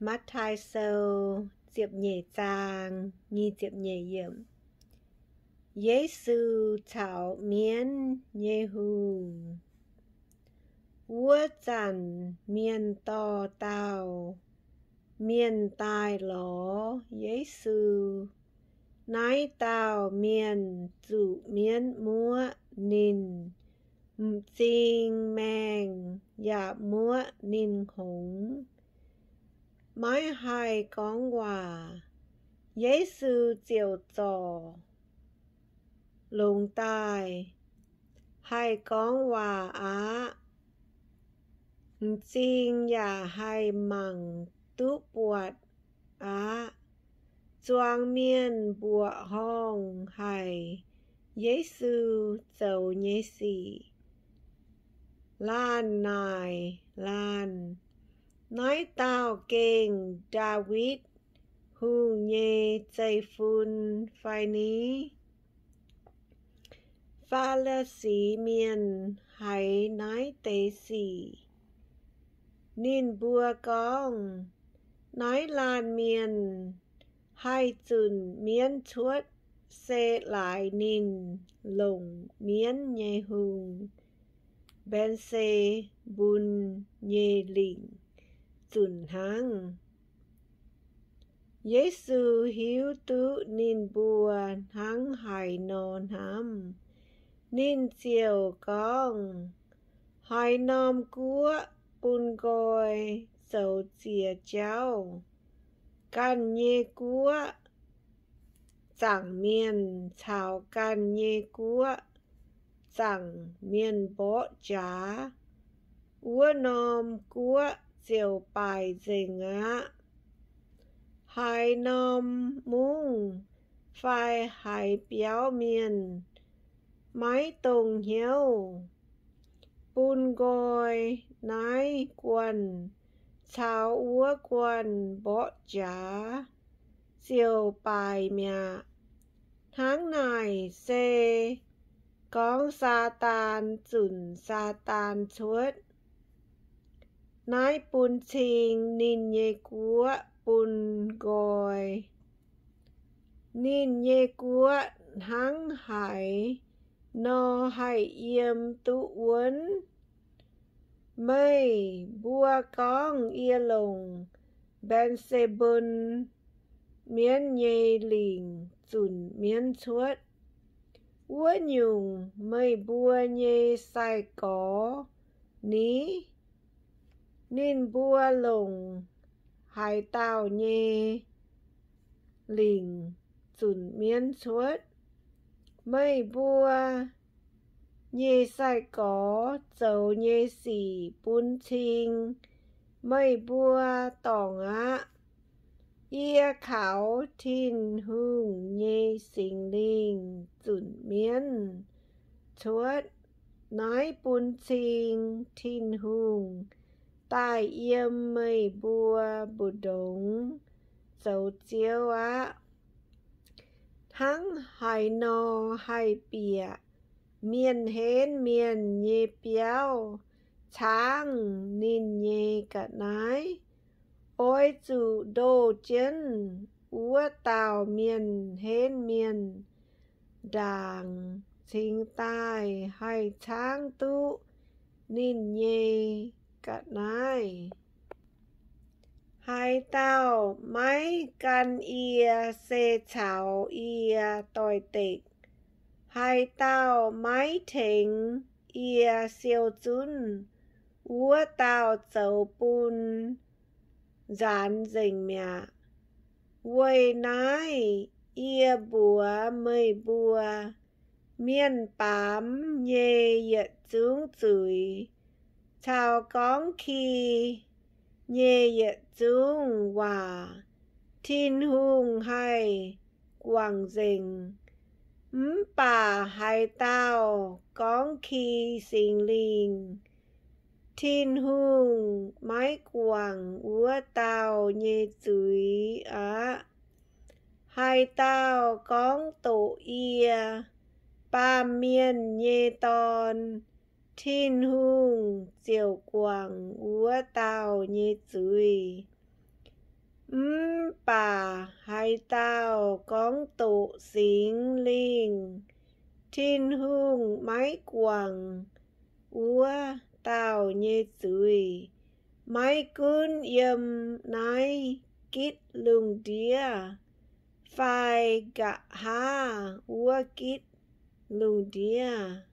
Matv^taai Sou ziepc nyeic zaang nyic ziepc nyeic yiemc. Yesu caux mienv nyei hungh. Wuov zanc mienh dorh dauh mienh daaih lorz Yesu. Naaiv dauh mienh zuqc mienv muoqv ninh m'zing maengh yaac muoqv ninh hngongx, maiv haih gorngv waac. Yesu ziouc zorc longx daaih, haih gorngv waac aqv. M'zing yaac haih mangc duqv buatc aqv. Zuangx mienh mbuoqc horngh haic Yesu zoux nyei sic. Laanh naaic laanh, Naaiv dauh gengh Ndaawitv Hungh nyei zeiv-fun fai ni? Faa^li^si Mienh haiz naaiv deix sic, ninh mbuo gorngv, Naaiv laanh mienh haih zunc mienv cuotv se laaix ninh longc mienv nyei hungh, Mben^se^mbun, nyei lingc zunc hnangv. Yesu hiuv duqv ninh mbuo hnangv haaix nor hnamv, ninh ziouc gorngv, Haaix norm guoqv bun nqoi zoux ziex jauv, ganh nyei guoqv zaangc mienh caux ganh nyei guoqv zaangc mienh mborqv jaax, wuov norm guoqv ziouc baaic nzengc aqv. Haaix norm mungv fai haaix biauv mienh maiv dongh hnyouv bun nqoi naaiv guanh caux wuov guanh mborqv jaax, ziouc baaic mi'aqv. Hnangv naaic se gorngv Saadaan zunc Saadaan cuotv. Naaiv bun cing ninh nyei guoqv bun nqoi. Ninh nyei guoqv hnangv haaix nor haih yiem duqv wuonv? Meih mbuo gorngv yie longc Mben^se^mbun, mienv nyei lingc, zunc mienv cuotv. Wuov nyungc, meih mbuo nyei sai-gorx ni? Ninh mbuo longc haaix dauh nyei lingc zunc mienv cuotv? Meih mbuo nyei sai-gorx zoux nyei sic bun cing meih mbuo dorngc aqv. Yie kaux Tin-Hungh nyei Singx Lingh zunc mienv cuotv. Naaiv bun cing Tin-Hungh daaih yiem meih mbuo mbu'ndongx zoux Ziouv aqv. Hnangv haaix nor haih bieqc mienh henv mienh nyei biauv caangv ninh nyei ga'naaiv? Oix zuqc ndoh jienv wuov dauh mienh henv mienh ndaangc cingx daaih haih caangv duqv ninh nyei ga'naaiv. Haaix dauh maiv gan yie se caux yie doix-dekc. Haaix dauh maiv tengx yie siou zunv, wuov dauh zoux bun nzaanx nzengc mi'aqv. Weic naaiv yie mbuox meih mbuo, mienh baamz nyei yietc zungv zuiz caux gorngv ki nyei yietc zungv waac Tin-Hungh haih guangc nzengc. Mv baac haaix dauh gorngv ki Singx Lingh, Tin-Hungh maiv guangc wuov dauh nyei zuiz aqv. Haaix dauh gorngv doqc yie, Baamh Mienh nyei Dorn, Tin-Hungh ziouc guangc wuov dauh nyei zuiz. baac haaix dauh gorngv doqc Singx Lingh, Tin-Hungh maiv guangc wuov dauh nyei zuiz, maiv gunv yiem naaiv gitv lungh ndiev fai nqa'haav wuov gitv lungh ndiev.